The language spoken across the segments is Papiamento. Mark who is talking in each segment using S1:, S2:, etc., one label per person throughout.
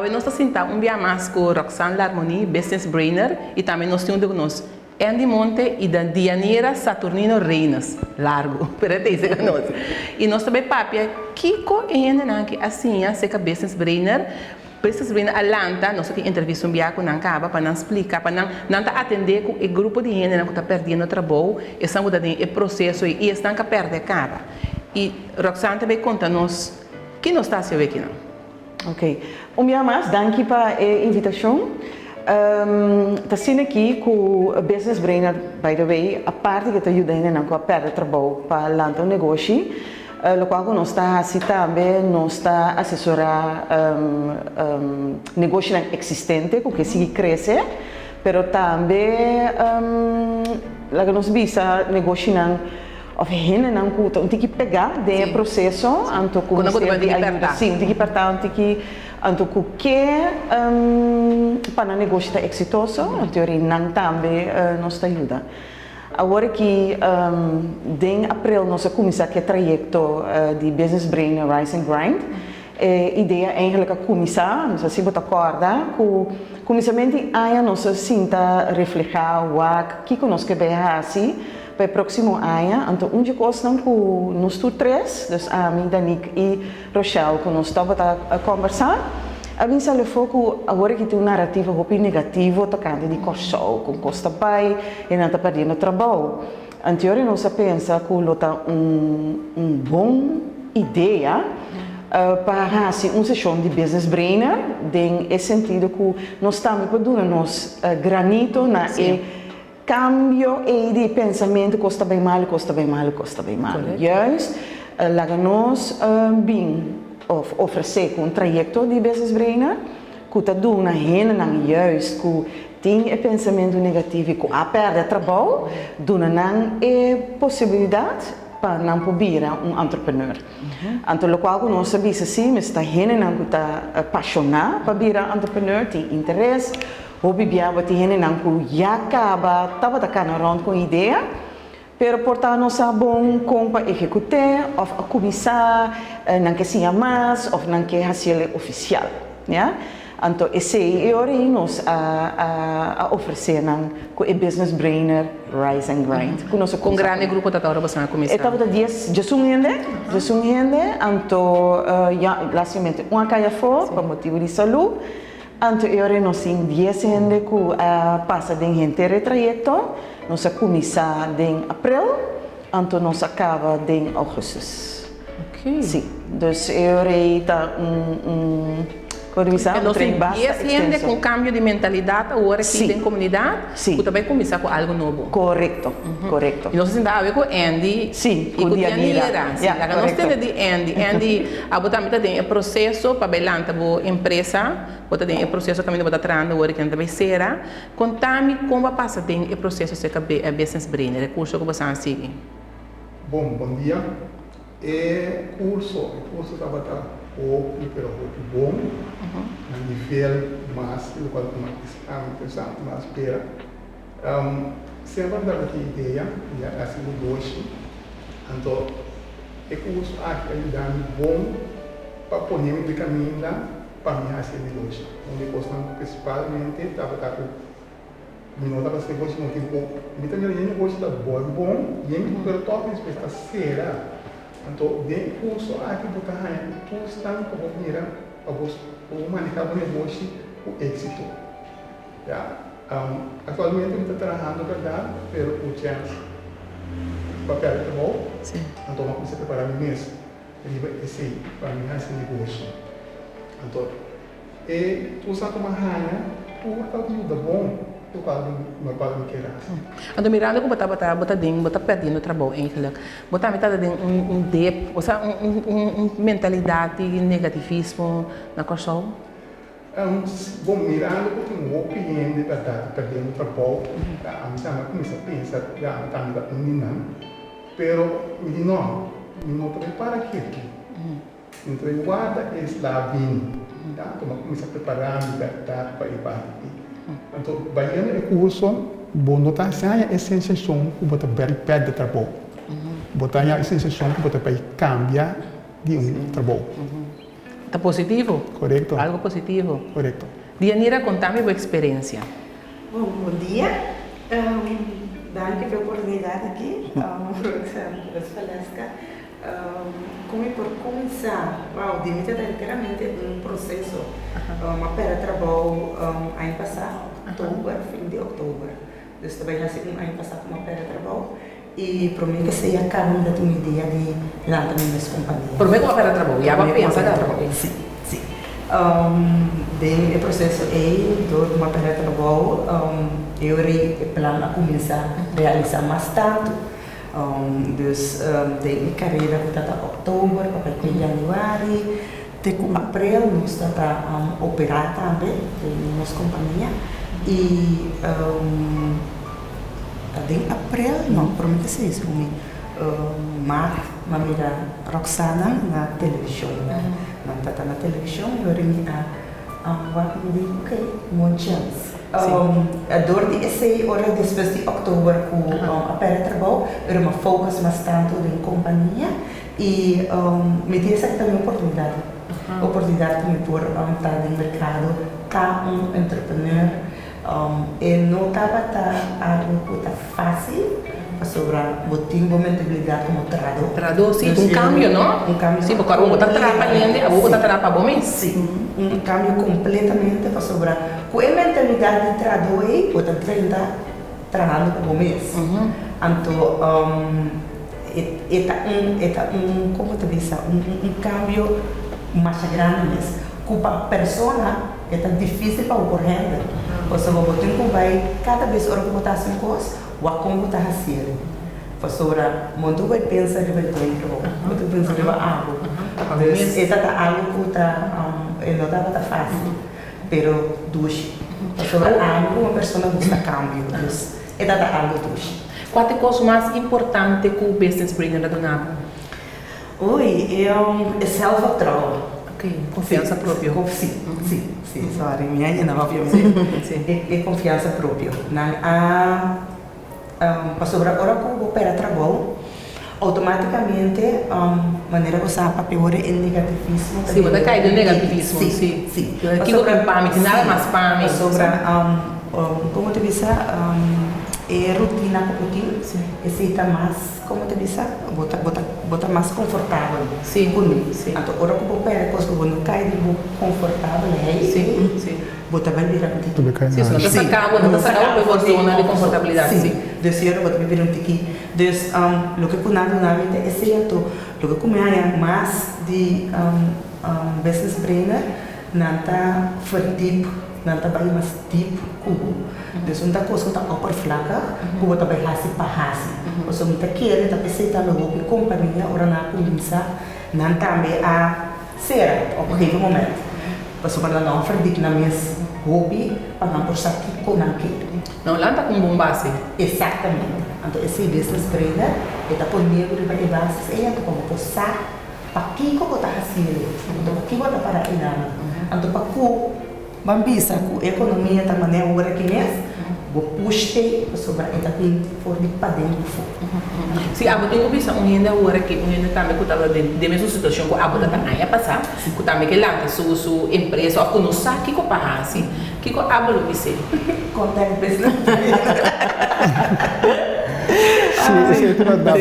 S1: Awe nos ta sinta un bia mas ku Roxanne Larmonie, Business Brainer, i tambe nos tin huntu ku nos Andy Monte i Dianira Saturnino Reynes, largu, pero e ta ese ku nos. I nos ta bai papia kiko e hendenan aki a siña aserka Business Brainer. Business Brainer a lanta, nos a tin entrevista un bia ku nan kaba pa nan splika, pa nan nan ta atendé ku e grupo di hendenan ku ta pèrdiendo trabou, esnan ku ta den e proseso ei i esnan ku a pèrdè kaba. I Roxanne ta bai konta nos ki nos ta hasi awe kinan.
S2: Ok. Un bia mas, danki pa e invitashon. Ta asina aki ku Business Brainer, by the way, aparte ku e ta yuda hendenan ku a pèrdè trabou pa lanta un negoshi, lokual ku nos ta hasi tambe, nos ta asesorá negoshinan eksistente ku ke sigui krese, pero tambe laga nos bisa negoshinan Of hendenan ku ta un tiki pegá den e proseso, anto ku mester di ayuda. Sí, un tiki pèrtá, un tiki, anto ku ke pa nan negoshi ta eksitoso, anto yori nan tambe nos ta yuda. Awor aki den aprel nos a kuminsá ku e trayekto di Business Brain Rise and Grind. E idea eigenlijk a kuminsá, no sa si bo ta kòrda, ku kuminsamentu di aña nos a sinta reflehá, wak kiko nos ke bai hasi pa e próksimo aña. Anto un dje kosnan ku nos tur tres, dus ami, Danique i Rochelle, ku nos tabata kòmbersá, a bin sali afó ku awor aki tin un narrativa hopi negativo tokante di Kòrsou, kon kos ta bai i nan ta perdiendo trabou. Anterior nos a pensa ku lo ta un un bon idea pa hasi un seshon di Business Brainer den e sentido ku nos tambe por duna nos granito na e kambio ei di pensamentu kos ta bai malu, kos ta bai malu, kos ta bai malu. Juist laga nos bin òf ofresé ku un trayekto di Business Brainer ku ta duna hendenan juist ku Tin e pensamentu negativo i ku a pèrdè trabou, duna nan e posibilidat pa nan por bira un entrepreneur. Anto lokual ku nos a bisa si, mester ta hendenan ku ta pashoná pa bira entrepreneur, tin interes. Hopi bia bo tin hendenan ku ya kaba tabata kana rònt ku un idea, pero por ta no sa bon kon pa ehekut'é òf a kuminsá, nan ke siña mas òf nan ke hasiel ofisial. Ya. Anto esei e ora ei nos a a ofresé nan ku e Business Brainer Rise and Grind ku nos a
S1: Kon
S2: kuminsá
S1: grandi
S2: ku.
S1: grupo ta ta ora boso a kuminsá?
S2: E tabata dies, diesun hende, diesun hende, anto ya lastimamente un a kai afó pa motibu di salú, anto e ora ei nos tin dies hende ku a pasa den henter e trayekto, nos a kuminsá den aprel, anto nos a kaba den ougùstus.
S1: Ok.
S2: Sí, dus e ora ei ta un, un, como ta bisa, un
S1: Entonces
S2: tren basta
S1: dies hende
S2: extenso.
S1: cu un cambio di mentalidad awor aki
S2: Sí.
S1: den comunidad
S2: Sí.
S1: cu ta bay cuminsa cu algo nobo.
S2: Correcto, correcto.
S1: Y nos a sinta awe cu Andy
S2: Sí,
S1: y
S2: cu
S1: cu
S2: Dianira.
S1: Dianira. Sí,
S2: Ja,
S1: laga nos
S2: correcto.
S1: tende di Andy. Andy, abo tambe ta den e proceso pa bay lanta bo empresa, bo ta den e proceso caminda bo ta trahando awor aki nan ta bay cera. Conta mi con bo a pasa den e proceso acerca Business Brainer, e curso cu bo sa sigui.
S3: Bon, bon dia. E curso, e curso tabata hopi pero hopi bon, na nivel mas di locual cu mi pensa mi a spera. Semper mi tabata tin idea di a haci negoshi, anto e curso aki a yuda mi bon pa pone mi di caminda pa mi haci e negoshi. Un di e cosnan principalmente tabata cu Mi no ta hasi negoshi motibu ku mi ta mira yen negoshi ta bòl bon, yen pero tòg despues ta sera. Anto den e kurso aki bo ta haña e toolsnan pa bo mira pa bo pa bo manehá bo negoshi ku éksito. Ya, aktualmente mi ta trahando bèrdat pero ku chèns pa pèrdè trabou, anto mi a kuminsá prepará mi mes riba esei pa mi hasi negoshi. Anto. E kusa ku mi a haña tur ta yuda bon ku kual mi kual mi kier hasi.
S1: Anto mirando ku bo tabata bo ta den bo ta perdiendo trabou eigenlijk bo tambe tabata den un un dep osea un un un un mentalidat di negativismo na Kòrsou?
S3: Bon mirando ku tin hopi hende ta ta perdiendo trabou ami tambe a kuminsá pensa ya ami tambe ta un di nan pero mi di no mi no ta bai para ketu. Entre e warda e sla bini, tantu mi a kuminsá prepará mi bèrdat pa e parti ei. Anto, bayendo e kurso, bo no ta haña e sensashon ku bo ta bai pèrdè trabou. Bo ta haña e sensashon ku bo ta bai kambia di un trabou.
S1: Ta positivo.
S3: Korekto.
S1: Algo positivo.
S3: Korekto.
S1: Dianira, konta mi bo eksperensia.
S4: Bon, bon dia. Danki pa e oportunidat aki, Roxanne Valeska. Kon mi por kuminsá? Wow, di mi ta ta enteramente un proseso. Mi a pèrdè trabou aña pasá, òktober, fin di òktober. Dus ta bai hasi un aña pasá ku mi a pèrdè trabou. I promé ku esei a kaba mi ta tin un idea di lanta mi mes kompania.
S1: Promé ku bo a pèrdè trabou, ya bo a pensa kaba?
S4: Sí, sí. Den e proseso ei, dor ku mi a pèrdè trabou, e ora ei e plan a kuminsá realisá mas tantu. Dus den e karera ku ta ta òktober pa bai ku yanüari te ku aprel nos ta ta operá tambe den nos kompania i ta den aprel no promé ke seis ku mi maart mi a mira Roxana na televishon nan ta ta na televishon i ora mi a wak mi di ok un chèns. Dor di esei ora despues di oktober ku a pèrdè trabou, pero mi a focus mas tantu den kompania i mi tin esaki tambe oportunidat, oportunidat ku mi por ta den merkado, ta un entrepreneur. E no tabata algu ku ta fásil pasobra bo tin bo mentabilidat komo trahadó.
S1: Trahadó, sí, un kambio, no?
S4: Un kambio.
S1: Sí, pasobra bo ta traha pa hende, abo bo ta traha pa bo mes.
S4: Sí, un kambio kompletamente pasobra ku e mentalidat di trahadó ei bo ta drenta trahando pa bo mes. Anto e ta un e ta un komo ta bisa un un kambio masha grandi mes ku pa persona e ta difísil pa bo por hèndel pasobra bo tin ku bai kada bes ora ku bo ta hasi un kos wak kon bo ta hasiel pasobra bo no ta bai pensa riba e dentro bo ta pensa riba abo dus e ta ta algu ku ta e no tabata fásil. Pero dushi. Pasobra ami como persona gusta cambio, dus e ta ta algo dushi.
S1: Cua ta e cos mas importante cu Business Brainer ta duna bo?
S4: Uy, e zelfvertrouwen.
S1: Ok, confiansa propio.
S4: Si, si, si, sorry, mi a yena hopi ami.
S1: Si.
S4: E confiansa propio. Nan a. Pasobra ora ku bo pèrdè trabou, outomátikamente manera bo sa papia ora e negativismo
S1: ta. Si, bo ta kai den negativismo, si.
S4: Si.
S1: Kiko tin pa mi? Tin nada mas pa mi.
S4: Pasobra, komo ta bisa, e rutina ku bo tin, esei ta mas, komo ta bisa, bo ta bo ta bo ta mas konfortabel kuné. Anto ora ku bo pèrdè kos ku bo no kai den bo konfortabelheid ei. Bo ta bai bira un tiki.
S1: Sí, no ta saca bo, no ta saca bo for zona di confortabilidad.
S4: Sí, dus cierto bo ta bai bira un tiki. Dus loke cu nan duna mi ta esey anto loke cu mi haya mas di business brainer nan ta verdiep, nan ta bai mas diep cu bo. Dus un ta cos cu ta oppervlakkig cu bo ta bai haci pa haci. Pasobra mi ta kere ta pesey tambe hopi compania ora nan a cuminsa nan tambe a Sera op un gegeven moment, pasobra nan no a verdiep nan mes hopi pa nan por sa kiko nan ke.
S1: Nan lanta ku un bon base.
S4: Exactamente. Anto esei business trainer e ta pone bo riba e basis ei anto pa bo por sa pakiko bo ta hasiendo, anto pakiko bo ta para einan. Anto pa ku Ban bisa ku e ekonomia ta manera ora ki mes, bo push ei pasobra e ta bin for di paden pafó.
S1: Si abo tin ku bisa un hende awor aki, un hende tambe ku tabata den den mesun situashon ku abo ta aña pasá, ku tambe ke lanta su su empresa òf ku no sa kiko pa hasi, kiko abo lo bis'é?
S4: Contact business trainer.
S3: Si, esei ta bèrdat.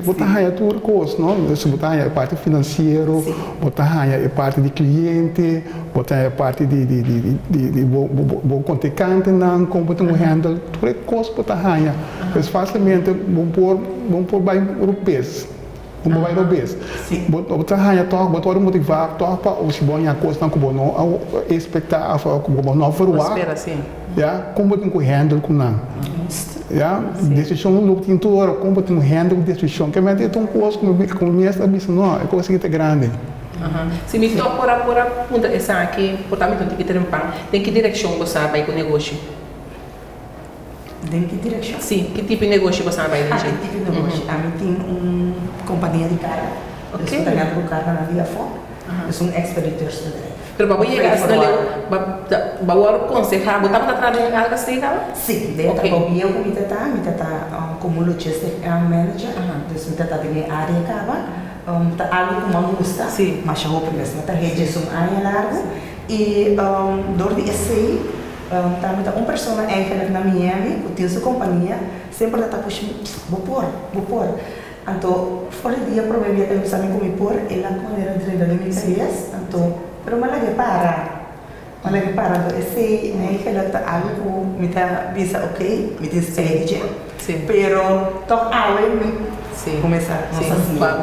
S3: Bo ta haña tur kos, no? Bo ta haña e parti finansiero, bo ta haña e parti di kliente. Bo ta e parti di di di di di bo bo bo kontrikantenan kon bo tin ku handle tur e kos bo ta haña. Pues fásilmente bo por bo por bai rupes, bo por bai robes. Bo bo ta haña tòg bo ta wòrdu motivá tòg pa si bo haña kosnan ku bo no a espektá òf ku bo no a verwagt, ya, kon bo tin ku handle ku nan, ya. Desishon lo tin tur ora kon bo tin ku handle ku desishon. Kèmente e ta un kos ku mi ku mi mes ta bisa no e kos aki ta grandi.
S1: Si mi tok por a por a puntra esaki, por ta mi ta un tiki trempan. Den ki direkshon bo sa bai ku negoshi?
S4: Den ki direkshon?
S1: Si, ki tipo di negoshi bo sa bai den
S4: Ah,
S1: dje?
S4: ki tipo di negoshi? Ami tin un kompania di karga.
S1: Ok.
S4: Dus ku ta gana ku karganan di afó. Dus un expediteursbedrijf.
S1: Pero pa bo yega asina leu, ba ba wòrdu konsehá, bo tabata traha den algu asina kaba?
S4: Si, den e trabou bieu ku mi ta ta, mi ta ta komo logistic manager. Dus mi ta ta den e área kaba. Ta algu ku mi a gusta masha hopi mes. Mi ta hei djes un aña largu i dor di esei tambe ta un persona eigenlijk na Miami ku tin su kompania semper ta ta pushi mi, Bo por, bo por. Anto for di dia promé bia ku el bisa mi ku mi por, el a manera drenta den mi kabes, anto pero mi a lag'é para. Mi a lag'é para anto esei eigenlijk ta algu ku mi ta bisa ok, mi tin spijt di dje. Pero tòg awe mi kuminsá nos a siña.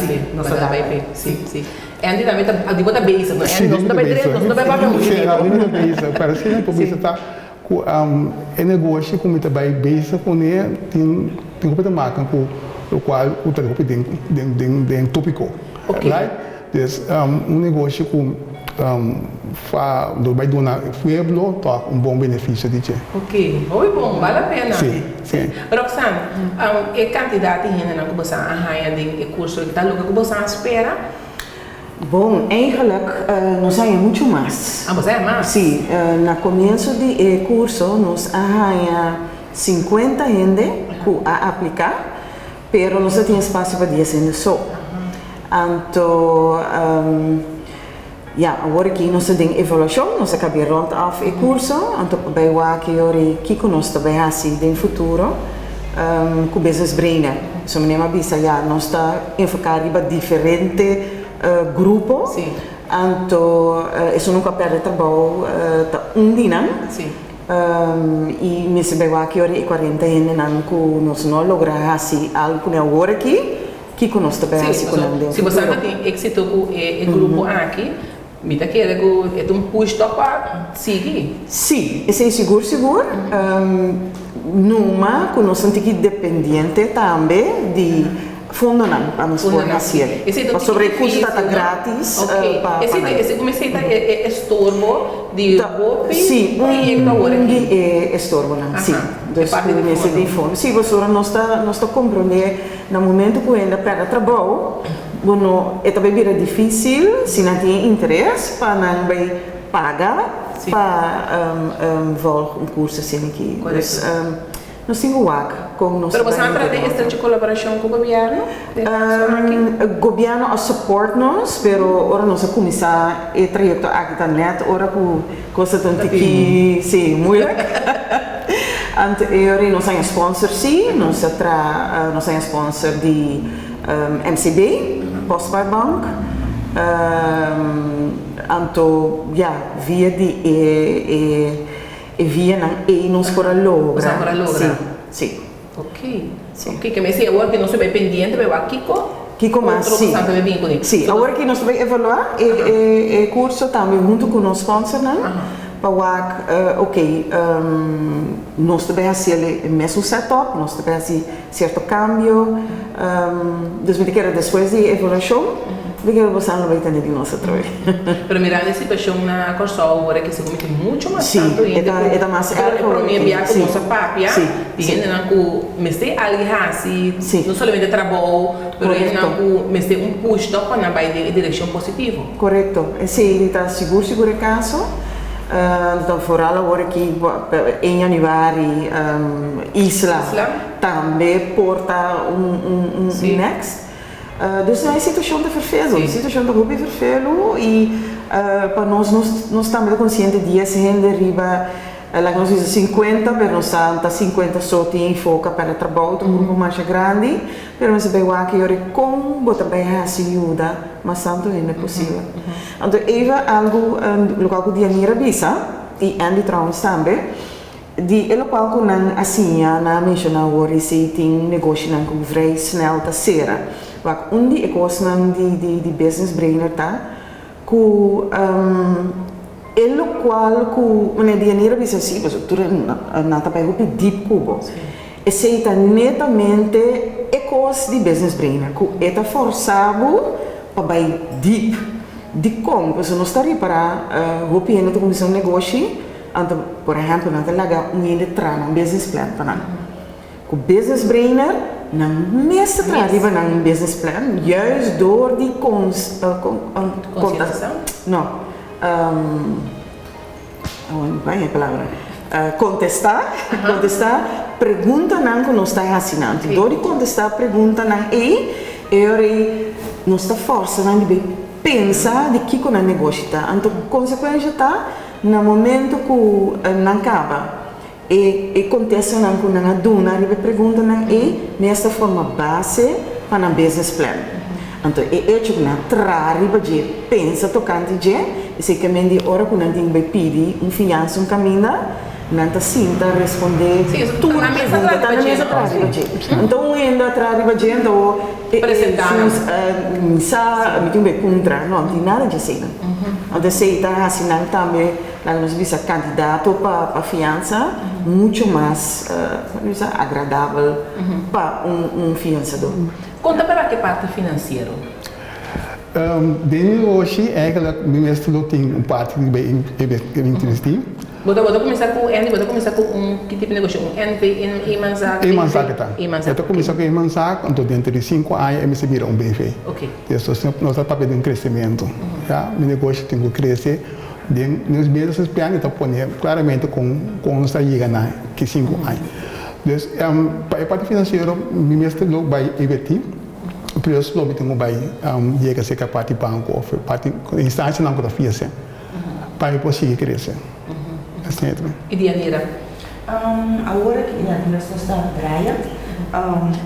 S1: Sí, nos a dal p'e. Sí, sí. Andy tambe ta, di bo ta bezig, no? Andy, nos no ta bai drenta, nos no ta bai papia hopi di bo.
S3: Sí, mi ta bezig, pero si mi por bisa ta ku e negoshi ku mi ta bai bezig kuné tin tin hopi ta maka ku lokual ku ta hopi den den den topiko, right? Dus un negoshi ku fa lo bai duna e pueblo tòg un bon benefisio di dje.
S1: Ok, hopi bon, bal la pena.
S3: Sí, sí.
S1: Roxanne, e kantidat di hendenan ku boso a haña den e kurso ta loke ku boso a spera?
S2: Bon, eigenlijk nos a haña muchu mas.
S1: Ah, boso a haña mas?
S2: Sí, na komienso di e kurso nos a haña sinkuenta hende ku a apliká, pero nos a tin espasio pa dies hende so. Anto, ya, awor aki nos ta den evaluashon, nos a kabia rònt af e kurso, anto pa bai wak e ora ei kiko nos ta bai hasi den futuro ku Business Brainer. So meneer a bisa ya nos ta enfoká riba diferente grupo, anto esun ku a pèrdè trabou ta un di nan. I mester bai wak e ora ei e kuarenta hendenan ku nos no a logra hasi algu kuné awor aki. Kiko nos ta bay hasi ku nan den
S1: Si
S2: futuro?
S1: boso tin éksito ku e grupo aki, mi ta kere ku e ta un push tòg pa sigui.
S2: Sí, esei sigur sigur. Numa ku nos ta un tiki dependiente tambe di fondonan pa nos por hasié. Pasobra e kurso ta ta gratis pa nan.
S1: Esei ku mester ta e estorbo di hopi proyekto awor aki.
S2: Sí, un di e estorbonan, sí. Dus ku mester di fondo. Sí, pasobra nos ta nos ta komprondé. Na momento ku hende a pèrdè trabou, bo no, e ta bai bira difísil si nan tin e interes pa nan bai paga pa vòlg un kurso asina aki. Dus nos tin ku wak kon nos
S1: Pero
S2: ta
S1: boso
S2: bai
S1: a trata
S2: mete
S1: e estrecho kolaborashon ku gobièrnu den e kaso aki?
S2: Gobièrnu a support nos, pero ora nos a kuminsá e trayekto aki ta nèt ora ku kos ta ta un tiki, sí, moeilijk. Anto e ora nos haña sponsor sí, nos a tra nos haña sponsor di MCB, Postspaarbank, anto ya via di e e e vianan ei nos por a logra.
S1: Nos a por a logra.
S2: Sí, sí.
S1: Ok, ok, ke mester awor ke nos ta bai pendiente bai wak kiko
S2: Kiko mas,
S1: otro
S2: sí.
S1: kosnan ta bai bin kuné.
S2: Sí, awor ke nos ta bai evaluá e e e kurso tambe huntu ku nos sponsornan pa wak ok nos ta bai hasi e mesun setup, nos ta bai hasi sierto kambio, dus mi ta kere despues di e evaluashon mi ta kere boso lo bai tende di nos atrobe.
S1: Pero mirando e situashon na Kòrsou awor ke segun mi tin muchu mas tantu
S2: Sí,
S1: hende
S2: e ta mas
S1: ku
S2: erg
S1: e
S2: awor
S1: promé
S2: aki.
S1: bia ku nos a papia. Di hendenan ku mester algu hasi, no solamente trabou, pero hendenan ku mester un push tòg pa nan bai den e direkshon positivo.
S2: Korekto. Esei ta sigur sigur e kaso. Ta foral awor aki en yanüari Isla tambe por ta un next. Dus e situashon ta ferfelu. E situashon ta hopi ferfelu i pa nos, nos tambe ta konsiente dies hende riba. Laga nos bisa sinkuenta, pero nos sa ta sinkuenta so tin enfoka pa e trabou, ta un grupo masha grandi, pero mester bai wak yori kon bo ta bai hasi yuda mas tantu hende posibel. Anto Eva algu lokual ku Dianira bisa i Andy trouwens tambe, di e lokual ku nan a siña, nan a menshona awor i si tin negoshinan ku vrij snel ta sera. Wak un di e kosnan di di business brainer ta Ku e lokual ku meneer Dianira bisa si, pasobra tur nan ta bai hopi dip ku bo. Esei ta netamente e kos di Business Brainer, ku e ta forsa bo pa bai dip. Dikon? Pasobra nos ta ripará hopi hende ta kuminsá un negoshi, anto por ehèmpel nan ta laga un hende traha nan business plan pa nan. Ku Business Brainer nan mes ta traha riba nan business plan juist door di cons
S1: Concientiza?
S2: No, awor mi paña e palabra, contesta, contesta preguntanan ku nos ta hasi nan. Door di contesta preguntanan ei, e ora ei. Nos ta forsa nan di bay pensa di kico nan negoshi ta. Anto consecuencia ta na momento cu nan caba e e contestanan cu nan a duna riba e preguntanan ey mes ta forma base pa nan business plan. Anto e hecho cu nan a traha riba dje, pensa tocante dje, esey ke men di ora cu nan tin bay pidi un fiansa un caminda, Nan ta sinta respondé tur pregunta. Ta na mesa traha riba dje. Anto un hende a traha riba dje, anto e sus mi sa, mi tin un be puntra. No, no tin nada dje eseinan. Anto esei ta hasi nan tambe, laga nos bisa, kandidato pa fiansa mucho mas, laga nos bisa, agradabel pa un fiansadó.
S1: Kon ta para ku e parti finansiero?
S3: Den negoshi eigenlijk mi mester lo tin un parti di bay inverti.
S1: Bo ta bo ta kuminsá ku Andy bo ta kuminsá ku un ki tipo negoshi un NV eenmanszaak BV?
S3: Eenmanszaak e ta.
S1: Eenmanszaak
S3: E ta kuminsá ku eenmanszaak anto denter di sinku aña e mester bira un BV.
S1: Ok.
S3: Des nos ta papia den kresementu ya mi negoshi tin ku krese den nos business plan e ta pone klaramente kon kon nos ta yega na ki sinku aña. Dus pa e parti finansiero mi mester lo bay inverti. Plus lo mi tin ku bai yega serka parti banko of parti instansianan ku ta fia esei pa mi por sigui krese. Asina ta.
S1: I di anera?
S4: Awor aki ya nos no sta draia.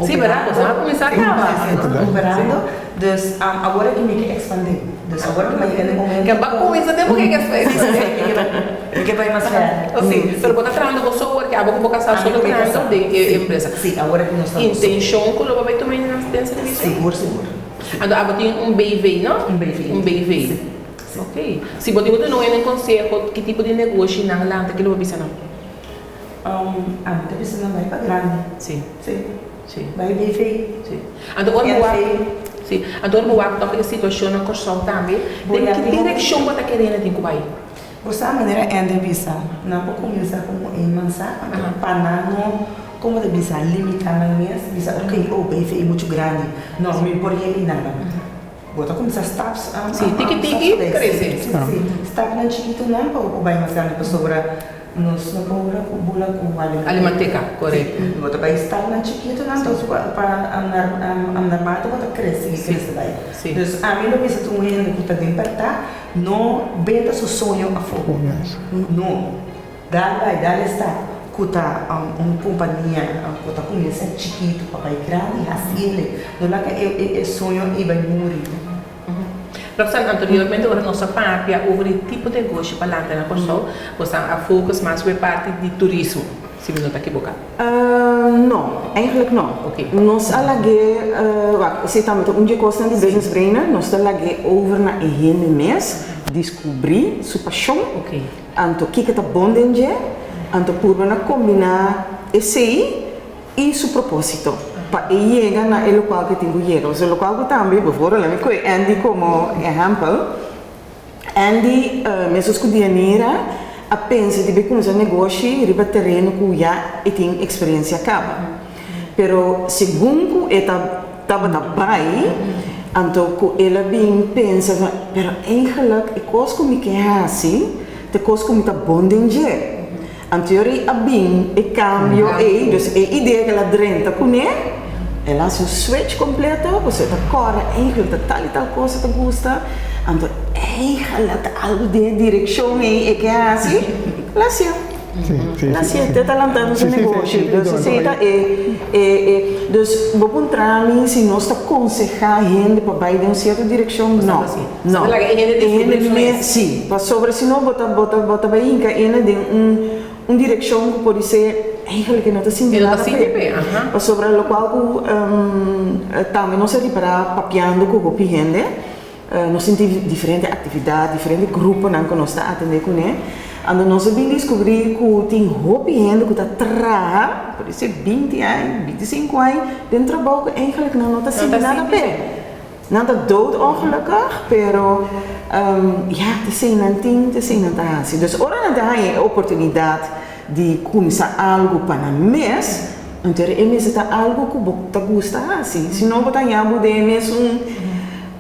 S1: Si berdad, boso a kuminsá kaba.
S4: Operando. Dus awor aki mi ke ekspandé. Dus awor aki mi a yega na e momento.
S1: Ke bo a kuminsá tempu ke ke ekspandé.
S4: Mi ke bai mas ver.
S1: Si, pero bo ta trahando bo so awor ke abo ku bo kasá so ta trahando den e empresa.
S4: Si, awor aki nos ta bo so.
S1: Intenshon ku lo bo bai tuma hende den servisio?
S4: Sigur, sigur.
S1: Anto abo tin un BV, no?
S4: Un BV.
S1: Un BV.
S4: Si.
S1: Ok. Si bo tin ku duna un hende konseho ki tipo di negoshi nan lanta, ke lo bo bisa nan?
S4: Abo ta bisa nan bai pa grandi.
S1: Si.
S4: Si.
S1: Si.
S4: Bai BV.
S1: Si. Anto ora bo wak, si. Anto ora bo wak tòg e situashon na Kòrsou tambe, den ki direkshon bo ta kere hende tin ku bai?
S4: Bo sa manera Ender bisa, nan por kuminsá komo eenmanszaak, anto pa nan no, komo ta bisa, limitá nan mes, bisa ok, oh BV e muchu grandi, no, mi por yega ei nada. Bo ta kuminsá stap,
S1: Sí, tiki tiki krese.
S4: Sí, sí, stapnan chikitunan pa bo por bai mas grandi pasobra nos no por bula ku bula ku
S1: Alimanteka, korekto.
S4: Sí, bo ta bai stapnan chikitunan entonces pa naarmate bo ta krese i krese bai. Dus ami lo bisa tur un hende ku ta den pèrtá, No benta su soño afó. No. Dal bai, dal esta ku ta un kompania ku ta kuminsá chikitu pa bai grandi, hasiele. No laga e soño ei bai muri.
S1: Roxanne, anteriormente ora nos a papia over e tipo di negoshi pa lanta na Kòrsou, boso a focus mas riba e parti di turismo, si mi no ta kiboká.
S2: No, eigenlijk no. Nos a lag'é, wak, esei tambe ta un dje kosnan di Business Brainer, nos ta lag'é over na e hende mes diskubrí su pashon, anto kiko ta bon den dje, anto purba na kombiná esei i su propósito pa e yega na e lokual ku e tin ku yega. Pasobra lokual ku tambe, bijvoorbeeld, laat mi kohe Andy komo ehèmpel. Andy, mesos ku Dianira, a pensa di bai kuminsá negoshi riba tereno ku ya e tin eksperensia kaba. Pero segun ku e ta tabata bai, anto ku el a bin pensa van, pero eigenlik e kos ku mi ke hasi ta e kos ku mi ta bon den dje. Anterior a bin e cambio ey, dus e idea cu el a drenta cune, el a haci un switch completo, pasobra e ta corda eigenlijk ta tal y tal cosa ta gusta, anto eigenlijk ta algo den e direccion ey e ke haci, el a haci'e. El a haci'e, te ta lantando su negoshi. Dus esey ta e, e, e, dus bo puntra mi si nos ta conseha hende pa bay den un cierto direccion, no. No, e hende mes, sí, pasobra si no bo ta bo ta bo ta bai hinka ene den un un direkshon ku podisé eigenlijk e no ta sinti nada p'e. Pasobra lokual ku tambe nos a ripará papiando ku hopi hende, nos tin diferente aktividat, diferente gruponan ku nos ta atendé kuné, anto nos a bin diskubrí ku tin hopi hende ku ta traha, podisé binti aña, bintisinku aña, den trabou ku eigenlijk nan no ta sinti nada p'e. Nan ta doodongelukkig, pero ya, t'esei nan tin, t'esei nan ta hasi. Dus ora nan ta haña e oportunidat di kuminsá algu pa nan mes, anto e mester ta algu ku bo ta gusta hasi. Si no bo ta haña bo den e mesun.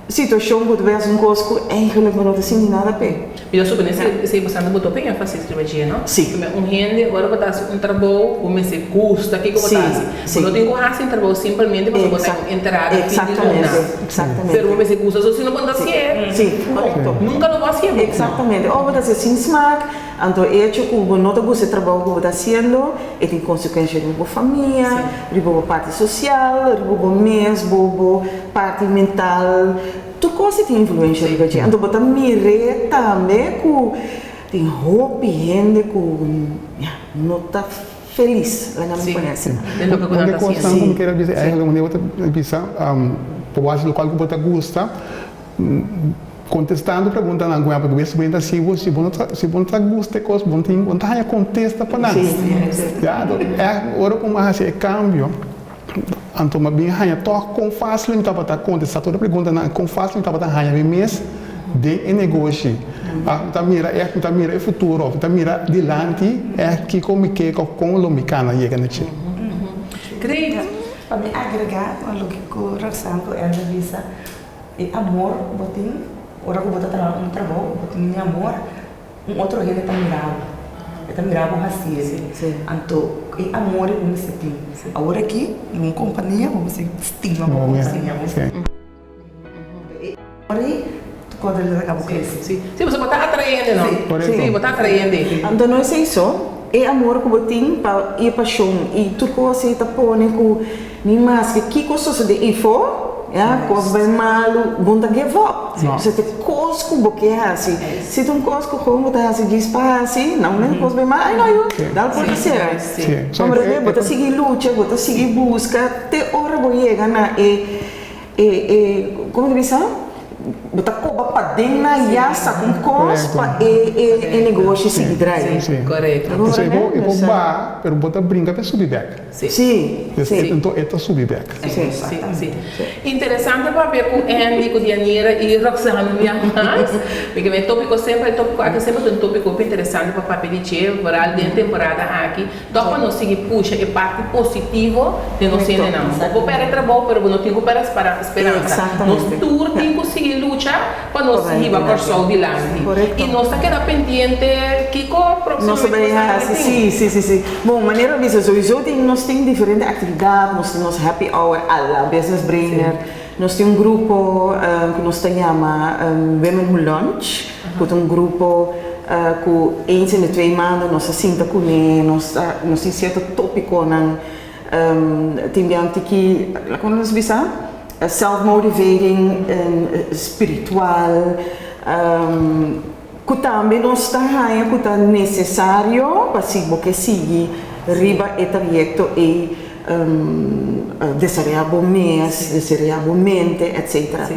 S2: Situashon ku ta bai hasi un kos ku eigenlijk bo no ta sinti nada p'e.
S1: Mi ta supone si esei bastante bo topa énfasis riba dje, no?
S2: Sí.
S1: Pasobra un hende ora bo ta hasi un trabou bo mester gusta kiko bo ta hasi.
S2: Sí, sí.
S1: Bo no tin ku hasi un trabou simpelmente pasobra bo ta un entrada fin di luna.
S2: Exactamente, exactamente.
S1: Pero bo mester gusta, so si no bo no ta hasié,
S2: Sí, korekto.
S1: nunka lo bo hasié bo.
S2: Exactamente. Of bo ta hasié sin smak, anto e hecho ku bo no ta gusta e trabou ku bo ta hasiendo, e tin konsekuensha riba bo famia, riba bo parti sosial, riba bo mes, bo bo parti mental, tur kos e tin influensha riba dje. Anto bo ta mir'é tambe ku tin hopi hende ku ya no ta felis, laga mi pone asina.
S1: Den loke ku nan
S3: Un
S1: ta
S3: di
S1: hasiendo.
S3: kosnan ku mi kere bisa eigenlijk wanneer bo ta bisa bo por hasi lokual ku bo ta gusta, kontestando preguntanan ku mi a bes bo ta si bo si bo no ta si bo no ta gusta e kos bo no tin bo no ta haña kontesta pa nan. Ya, ègt ora ku mi a hasi e kambio. Anto mi a bin haña tòg kon fásil mi tabata kontestá tur e preguntanan, kon fásil mi tabata haña mi mes den e negoshi. Mi ta mira ègt, mi ta mira e futuro, mi ta mira dilanti ègt kiko mi ke òf kon lo mi kana yega na dje.
S1: Great!
S4: Pa mi agregá na loke ku Roxanne ku Elder bisa, e amor ku bo tin ora ku bo ta traha un trabou, bo tin e amor. Un otro hende ta mira bo, e ta mira bo hasié. Anto e amor ei bo mester tin. Awor aki den un kompania bo mester stima bo kompania. E amor ei ta kòrda di laga bo krese.
S1: Sí, sí, pasobra bo ta atraé hende, no? Sí, bo ta atraé hende.
S2: Anto no esei so, e amor ku bo tin pa e pashon i tur kos ei ta pone ku Ni maske kiko sosode ifo, ya, kos bai malu, bo no ta give up. Osea ta kos ku bo ke hasi. Si ta un kos ku gewoon bo ta hasi djis pa hasi, na momento kos bai mal, ai no yu, dal porta sera. Komprende? Bo ta sigui lucha, bo ta sigui buska te ora bo yega na e, e, e, komo ta bisa? Bo ta koba paden na ya sa un kos pa e e e negoshi sigui drai.
S1: Korekto.
S3: Osea e por baha, pero bo ta brinka pa e subi bek.
S1: Sí.
S2: Sí, sí.
S3: Enton e ta subi bek.
S1: Sí, sí, sí. Interesante papia ku Andy, ku Dianira i Roxanne un bia mas. Mi ke e topiko semper, e topiko aki semper ta un topiko hopi interesante pa papia di dje, vooral den temporada aki. Tòg pa nos sigui pusha e parti positivo den nos hendenan. Bo por pèrdè trabou, pero bo no tin ku pèrdè speransa. Nos tur tin ku sigui lucha pa nos hiba Kòrsou dilanti. I nos ta keda pendiente kiko
S2: Nos ta
S1: próksimamente
S2: bai
S1: nos ta
S2: hasi,
S1: tin.
S2: sí, sí, sí, sí. Bon, manera bo bisa, souiso tin, nos tin diferente aktividat, nos tin nos happy hour a la Business Brainer, nos tin un grupo ku nos ta yama Women Who Lunch, ku ta un grupo ku eens in de twee maanden nos ta sinta kuné, nos ta, nos tin sierto tópikonan, tin biaha un tiki, kon nos bisa? Self-motivating, spiritual, ku tambe nos ta haña ku ta nesesario pa si bo ke sigui riba e trayekto ei, desaroyá bo mes, desaroyá bo mente, etcetera.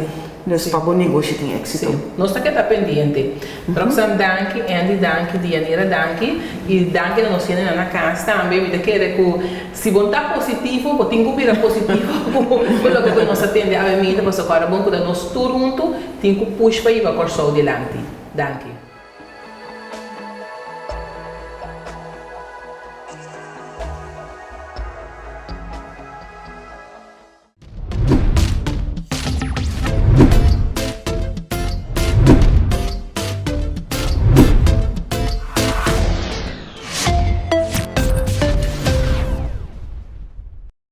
S2: Dus pa bo negoshi tin éksito.
S1: Sí, nos ta keda pendiente. Roxanne danki, Andy danki, Dianira danki y danki na nos hendenan na cas tambe. Mi ta kere cu si bo ta positivo, bo tin cu bira positivo cu loke cu nos a tende awe minta pasobra ora bon cu ta nos tur hunto tin cu push pa hiba Corsou dilanti. Danki.